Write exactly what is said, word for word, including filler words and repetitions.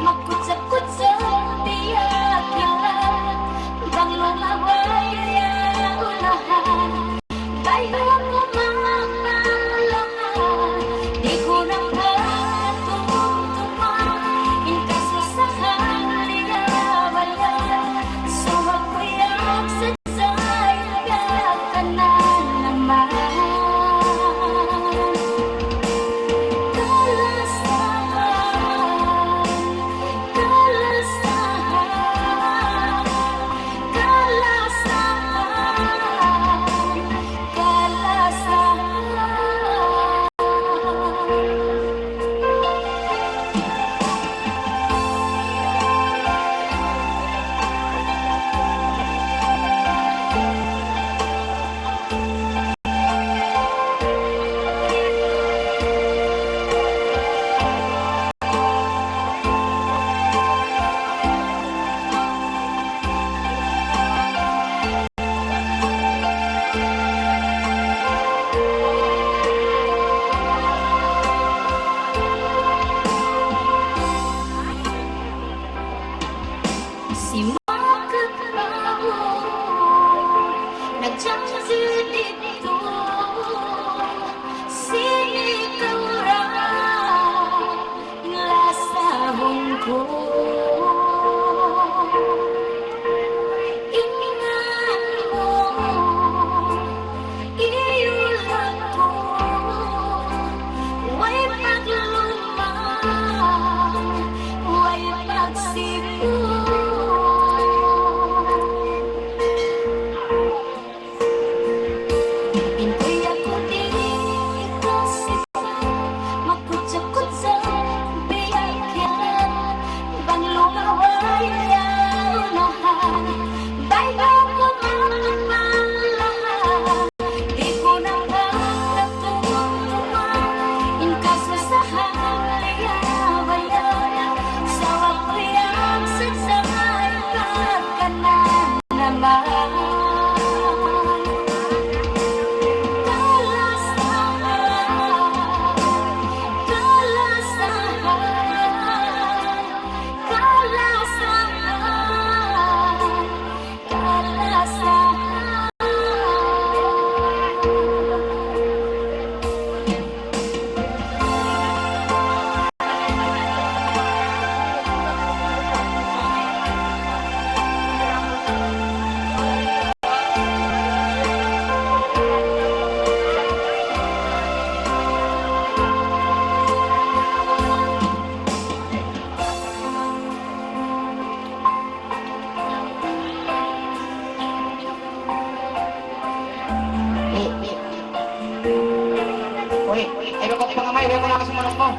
Magkudsa-kudsa biya' kilat, bang lumabay ya unahan. Bay aku mapalahan, di' ku na katumtuman in kasusahan, liyabayan. Subay kuyag sadja in kakanan naman. Kalasahan, kalasahan, kalasahan, kalasahan. Simakap mawn, nagjanji' didtu, sin ikaw ra in lasahun ku. In ngan mu iyulak ku, way paglumang, way pagsipu. In kuyag ku di' kasipan, magkudsa-kudsa biya' kilat, bang lumabay ya unahan. Bay aku mapalahan, di' ku na katumtuman in kasusahan, liyabayan. Subay kuyag sadja in kakanan naman. Kalasahan, kalasahan, kalasahan, kalasahan. Uy, ayaw kaw pangamay, ayaw kaw na kasi manok mu.